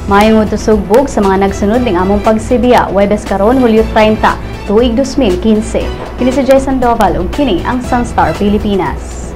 Maayong udto, Sugbo, ug sa mga nagsunod ning among pagsibiya, Webes karon, Hulyo 30, tuig 2015. Kini si Jason Doval ug kini ang Sunstar Pilipinas.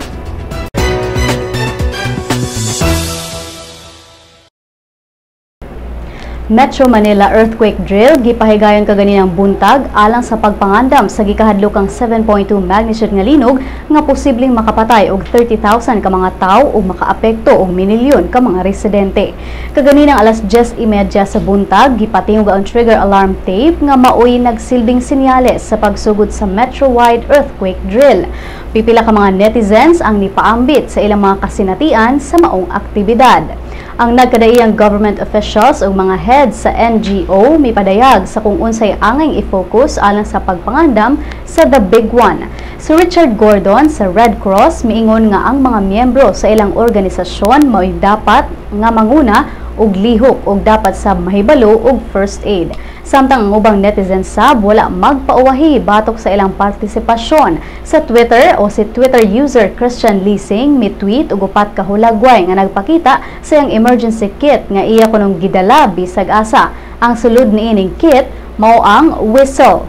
Metro Manila Earthquake Drill gipahigayon kaganinang buntag alang sa pagpangandam sa gikahadlokang 7.2 magnitude nga linog nga posibleng makapatay og 30,000 ka mga tawo ug makaapekto og minilyon ka mga residente. Kaganinang alas 10:30 sa buntag, gipatingog ang trigger alarm tape nga maoy nagsilbing senyales sa pagsugod sa Metro-wide Earthquake Drill. Pipila ka mga netizens ang nipaambit sa ilang mga kasinatian sa maong aktibidad. Ang nagkadaiyang government officials o mga heads sa NGO mipadayag sa kung unsay angay i-focus alang sa pagpangandam sa The Big One. Si Richard Gordon sa Red Cross miingon nga ang mga miyembro sa ilang organisasyon mao'y dapat nga manguna og lihok og dapat sa mahibalo og first aid. Samtang ang ubang netizen sab wala magpauwahi batok sa ilang partisipasyon. Sa Twitter o si Twitter user Christian Leasing mi-tweet og upat ka hulagway nga nagpakita sa iyang emergency kit nga iya kunong gidala bisag asa. Ang sulod niining kit mao ang whistle,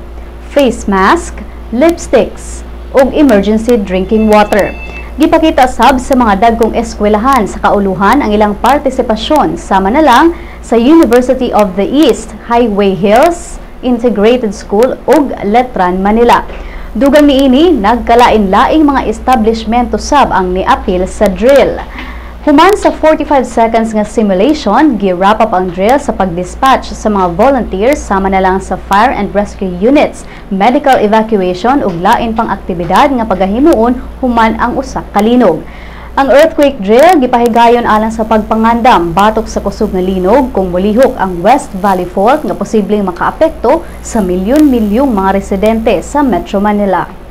face mask, lipsticks ug emergency drinking water. Gipakita sab sa mga dagkong eskwelahan sa kauluhan ang ilang partisipasyon, sama na lang sa University of the East, Highway Hills Integrated School ug Letran Manila. Dugang niini, nagkalain-laing mga establishmento sab ang niapil sa drill. Human sa 45 seconds nga simulation, gi-wrap up ang drill sa pag-dispatch sa mga volunteers sama na lang sa fire and rescue units, medical evacuation ug lain pang aktibidad nga pagahimuon human ang usa ka linog. Ang earthquake drill gipahigayon alang sa pagpangandam batok sa kusog nga linog kung molihok ang West Valley Fault nga posibleng makaapekto sa milyon-milyong mga residente sa Metro Manila.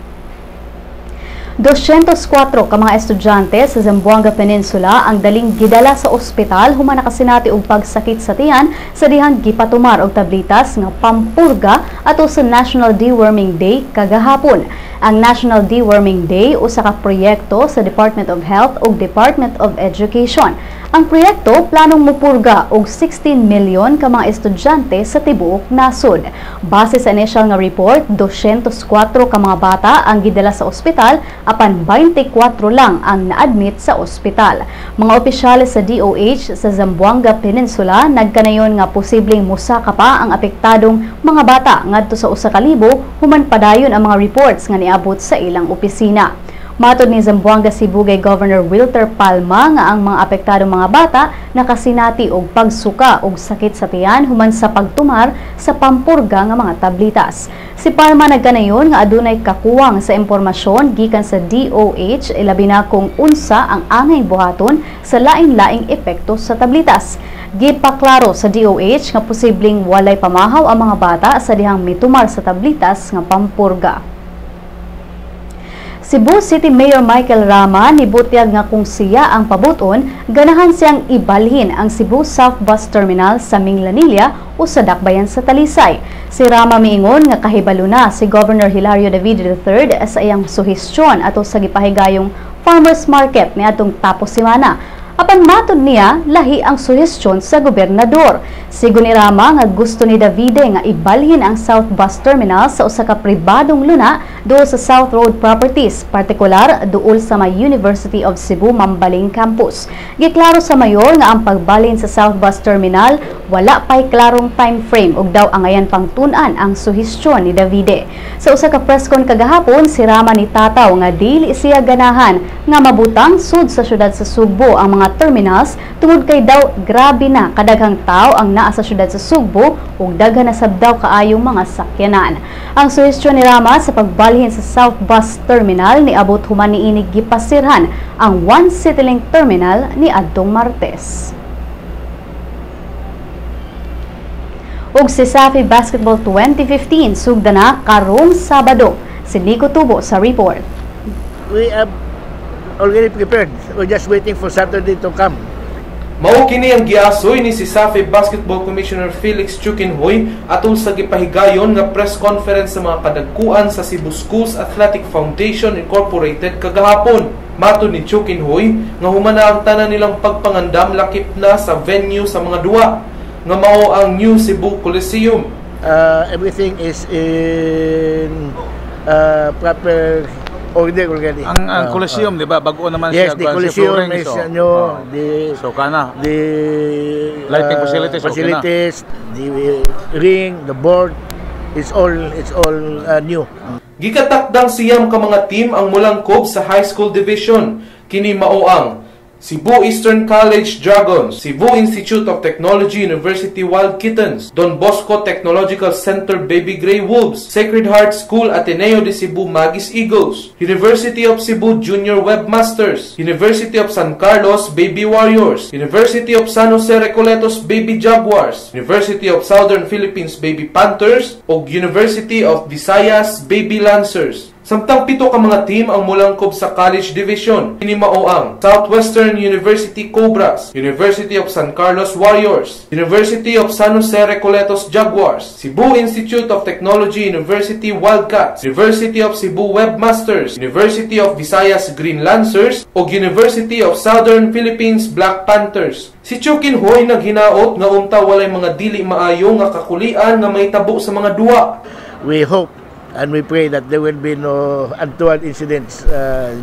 204 ka mga estudyante sa Zamboanga Peninsula ang daling gidala sa ospital human nakasinati og pagsakit sa tiyan sa dihang gipatumar og tablitas nga pampurga ato sa National Deworming Day kagahapon. Ang National Deworming Day usa ka proyekto sa Department of Health ug Department of Education. Ang proyekto planong mupurga og 16 milyon ka mga estudyante sa tibuok nasod. Base sa initial nga report, 204 ka mga bata ang gidala sa ospital apan 24 lang ang na-admit sa ospital. Mga opisyales sa DOH sa Zamboanga Peninsula nagkanayon nga posibleng mosaka pa ang apektadong mga bata ngadto sa 1,000 human padayon ang mga reports nga niabot sa ilang opisina. Matod ni Zamboanga Sibugay Governor Wilter Palma nga ang mga apektadong mga bata nakasinati og pagsuka og sakit sa tiyan human sa pagtumar sa pampurga nga mga tablitas. Si Palma nagkanayon nga adunay kakuwang sa impormasyon gikan sa DOH, ilabi na kung unsa ang angay buhaton sa lain-laing epekto sa tablitas. Gipaklaro sa DOH nga posibleng walay pamahaw ang mga bata sa dihang mitumar sa tablitas nga pampurga. Cebu City Mayor Michael Rama nibutyag nga kung siya ang pabuton, ganahan siyang ibalhin ang Cebu South Bus Terminal sa Minglanilla o sa Dakbayan sa Talisay. Si Rama miingon nga kahibalo na si Governor Hilario Davide III sa iyang suhestyon ato sa gipahigayong Farmers Market niadtong tapos semana. Apan matod niya, lahi ang suhestyon sa gobernador. Sigon ni Rama nga gusto ni Davide nga ibalhin ang South Bus Terminal sa usa ka pribadong luna duol sa South Road Properties, partikular duol sa may University of Cebu Mambaling Campus. Giklaro sa mayor nga ang pagbalhin sa South Bus Terminal wala pay klarong time frame ug daw angayan pang tun-an ang suhestyon ni Davide. Sa usa ka press con kagahapon, si Rama nitataw nga dili siya ganahan nga mabutang sud sa syudad sa Sugbo ang mga terminals tungod kay daw grabe na kadaghang tao ang naa sa syudad sa Sugbo ug daghan na sab daw kaayong mga sakyanan. Ang suhestyon ni Rama sa pagbalhin sa South Bus Terminal niabot human niini gipasirhan ang One CityLink Terminal ni adtong Martes. Ug CESAFI Basketball 2015 sugda na karong Sabado. Si Nico Tubo sa report. We have already prepared. We're just waiting for Saturday to come. Mao kini ang giasoy ni CESAFI Basketball Commissioner Felix Tiukinhoy atol sa gipahigayon nga press conference sa mga kadagkuan sa Cebu Schools Athletic Foundation Incorporated kagahapon. Matod ni Tiukinhoy nga human na ang tanan nilang pagpangandam, lakip na sa venue sa mga duwa. nga mao ang New Cebu Coliseum. Everything is in proper order already. Ang Coliseum, di ba? Bago naman Yes, siya. the Kuan, si Coliseum flooring, is so, ano, the so kana. The lighting facilities, okay na. Facilities, the ring, the board, it's all new. Gikatakdang 9 ka mga team ang mulangkob sa high school division. Kini mao ang Cebu Eastern College Dragons, Cebu Institute of Technology University Wild Kittens, Don Bosco Technological Center Baby Grey Wolves, Sacred Heart School Ateneo de Cebu Magis Eagles, University of Cebu Junior Webmasters, University of San Carlos Baby Warriors, University of San Jose Recoletos Baby Jaguars, University of Southern Philippines Baby Panthers, ug University of Visayas Baby Lancers. Samtang 7 ka mga team ang mulangkob sa college division. Kini mao ang Southwestern University Cobras, University of San Carlos Warriors, University of San Jose Recoletos Jaguars, Cebu Institute of Technology University Wildcats, University of Cebu Webmasters, University of Visayas Green Lancers, ug University of Southern Philippines Black Panthers. Si Chu Kin Hoy naghinaot nga unta walay mga dili maayo nga kakulian nga mahitabo sa mga duwa. We hope and we pray that there will be no untoward incidents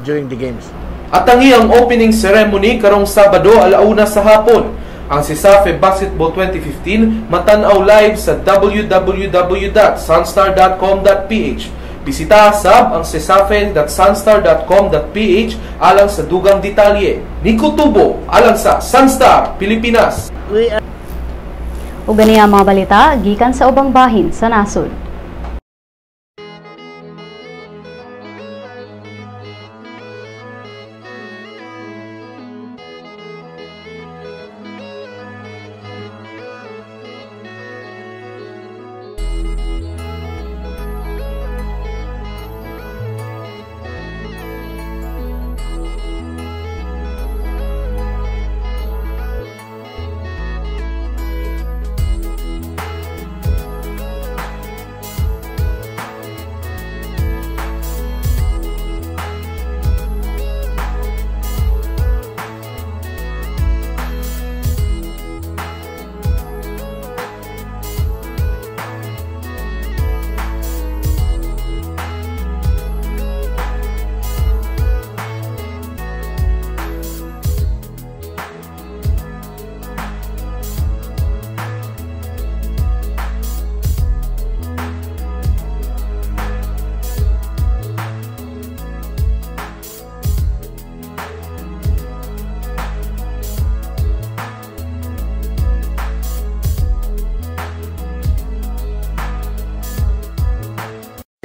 during the games. Atangi ang opening ceremony karong Sabado 1:00 sa hapon. Ang CESAFI Basketball 2015 matan-aw live sa www.sunstar.com.ph. Bisita sab ang cesafi.sunstar.com.ph alang sa dugang detalye. Nico Tubo alang sa Sunstar Pilipinas. We are Ug gani ang mga balita gikan sa ubang bahin sa nasod.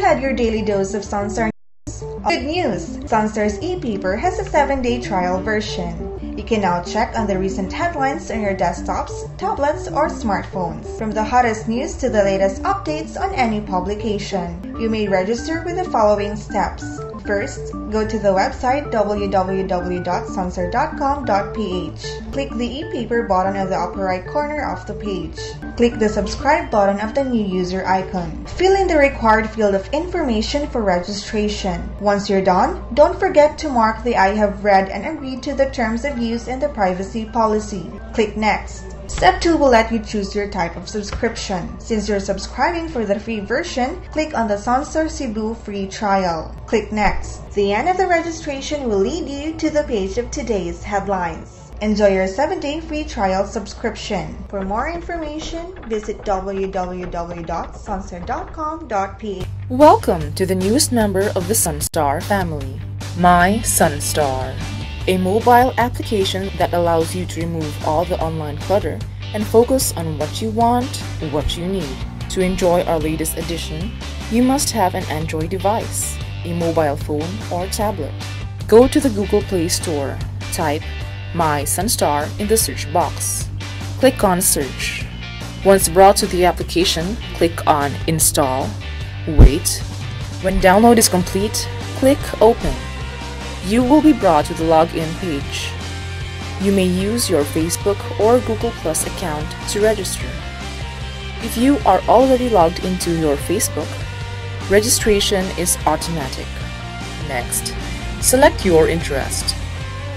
Had your daily dose of Sunstar news? Good news! Sunstar's e-paper has a 7-day trial version. You can now check on the recent headlines on your desktops, tablets, or smartphones. From the hottest news to the latest updates on any publication. You may register with the following steps. First, go to the website www.sunstar.com.ph. Click the e-paper button at the upper right corner of the page. Click the subscribe button of the new user icon. Fill in the required field of information for registration. Once you're done, don't forget to mark the I have read and agreed to the terms of use and the privacy policy. Click Next. Step 2 will let you choose your type of subscription. Since you're subscribing for the free version, click on the Sunstar Cebu free trial. Click Next. The end of the registration will lead you to the page of today's headlines. Enjoy your 7-day free trial subscription. For more information, visit www.sunstar.com.ph. Welcome to the newest member of the Sunstar family, My Sunstar, a mobile application that allows you to remove all the online clutter and focus on what you want, what you need. To enjoy our latest edition, you must have an Android device, a mobile phone or tablet. Go to the Google Play Store, type My Sunstar in the search box. Click on Search. Once brought to the application, click on Install. Wait. When download is complete, click Open. You will be brought to the login page. You may use your Facebook or Google Plus account to register. If you are already logged into your Facebook, registration is automatic. Next, select your interest.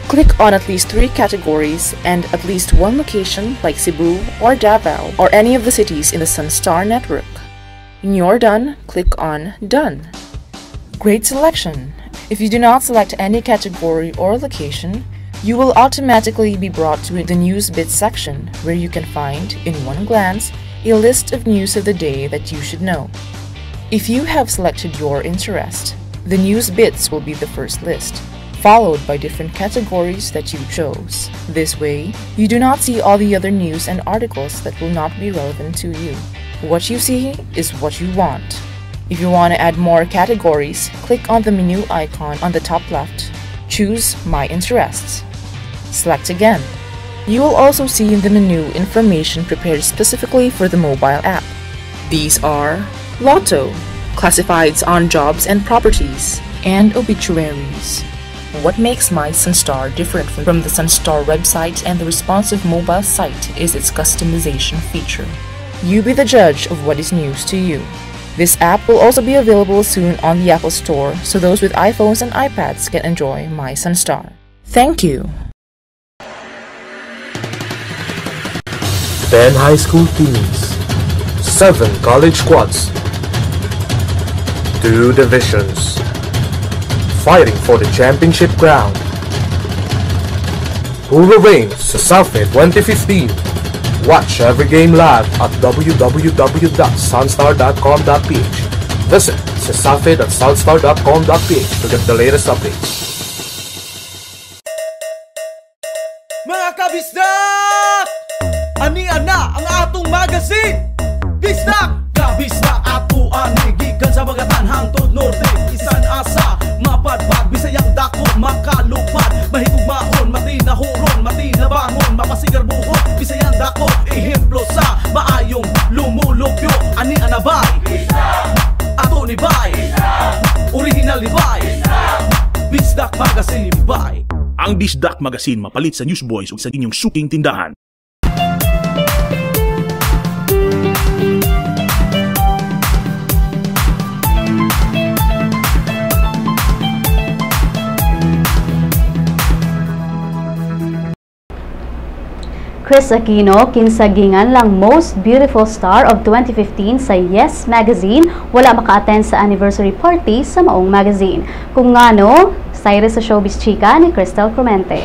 Click on at least 3 categories and at least 1 location like Cebu or Davao or any of the cities in the Sunstar network. When you're done, click on Done. Great selection! If you do not select any category or location, you will automatically be brought to the News Bits section, where you can find, in one glance, a list of news of the day that you should know. If you have selected your interest, the News Bits will be the first list, followed by different categories that you chose. This way, you do not see all the other news and articles that will not be relevant to you. What you see is what you want. If you want to add more categories, click on the menu icon on the top left. Choose My Interests. Select again. You will also see in the menu information prepared specifically for the mobile app. These are Lotto, classifieds on jobs and properties, and obituaries. What makes My Sunstar different from the Sunstar website and the responsive mobile site is its customization feature. You be the judge of what is news to you. This app will also be available soon on the Apple Store, so those with iPhones and iPads can enjoy My Sunstar. Thank you! 10 high school teams, 7 college squads, 2 divisions, fighting for the championship crown. Who will reign CESAFI 2015? Watch every game live at www.sunstar.com.ph. Visit cesafi.sunstar.com.ph to get the latest updates. Mga kabisdak! Ania na ang atong magazine! Bisdak! Kabisdak ato ani gikan sa Bagatan hangtod Norte, isan asa mapadpad, Bisayang dako makalupad, mahigugmaon, matinahuron, matinabangon, mapasigarbuhon, Bisayang dako ehemplo sa maayong lumulupyo. Ani anabay ato ni bay, original ni bay, Bisdak Magazine bay. Ang Bisdak Magazine mapalit sa Newsboys ug sa inyong suking tindahan. Kris Aquino, kinsagingan lang Most Beautiful Star of 2015 sa Yes Magazine, wala maka-attend sa anniversary party sa maong magazine. Kung ngano, Cyrus sa Showbiz Chika ni Crystal Clemente.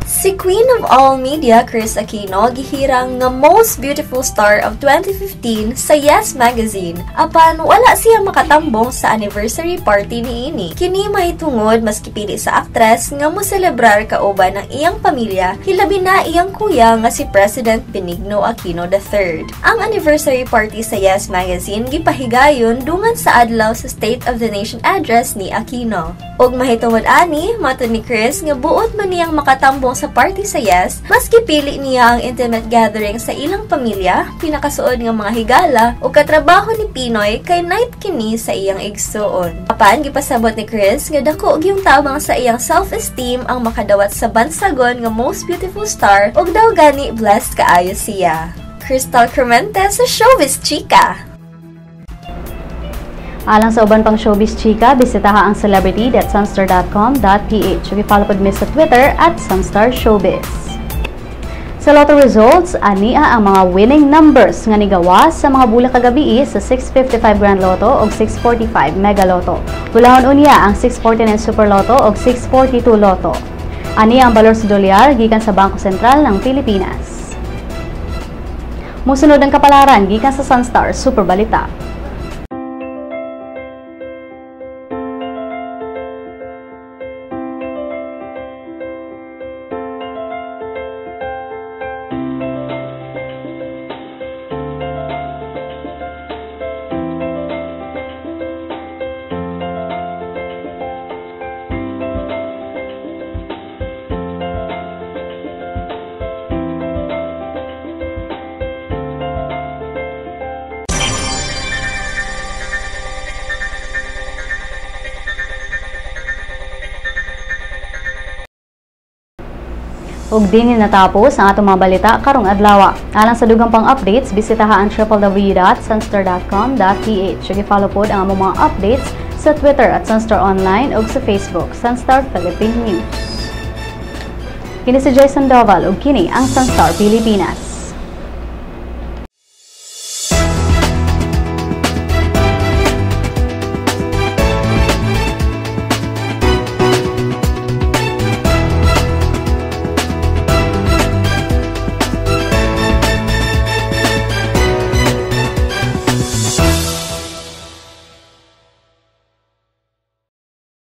Si Queen of All Media, Kris Aquino, gihirang nga Most Beautiful Star of 2015 sa Yes Magazine, apan wala siya makatambong sa anniversary party niini. Kini mahitungod mas kipili sa aktres nga moselebrar kauban ang iyang pamilya, hilabi na iyang kuya nga si President Benigno Aquino III. Ang anniversary party sa Yes Magazine gipahigayon dungan sa adlaw sa State of the Nation Address ni Aquino. Ug mahitungod ani, matod ni Kris nga buot man niyang makatambong sa party sa Yes, mas gipili niya ang intimate gathering sa ilang pamilya, pinakasuod nga mga higala o katrabaho ni Pinoy kay night kini sa iyang igsuon. Apan gipasabot ni Kris nga dako gyung tabang sa iyang self-esteem ang makadawat sa bansagon nga Most Beautiful Star ug daw gani blessed kaayo siya. Crystal Clemente sa Showbiz Chika. Alang sa uban pang Showbiz Chika, bisitaha ang celebrity.sunstar.com.ph. Ug i-follow pod mi sa Twitter at Sunstar Showbiz. Sa lotto results, ania ang mga winning numbers nga nigawas sa mga bulak kagabi sa 655 Grand Lotto ug 645 Mega Lotto. Hulahon unya ang 649 Super Lotto ug 642 Lotto. Ania ang balor sa dolyar gikan sa Bangko Sentral ng Pilipinas. Musunod ang kapalaran gikan sa Sunstar Super Balita. Ug dinhi natapos ang atong mga balita karong adlaw. Alang sa dugang pang updates, bisitaha ang www.sunstar.com.ph. Ug i-follow pod ang among mga updates sa Twitter at Sunstar Online ug sa Facebook, Sunstar Philippine News. Kini si Jason Doval ug kini ang Sunstar Pilipinas.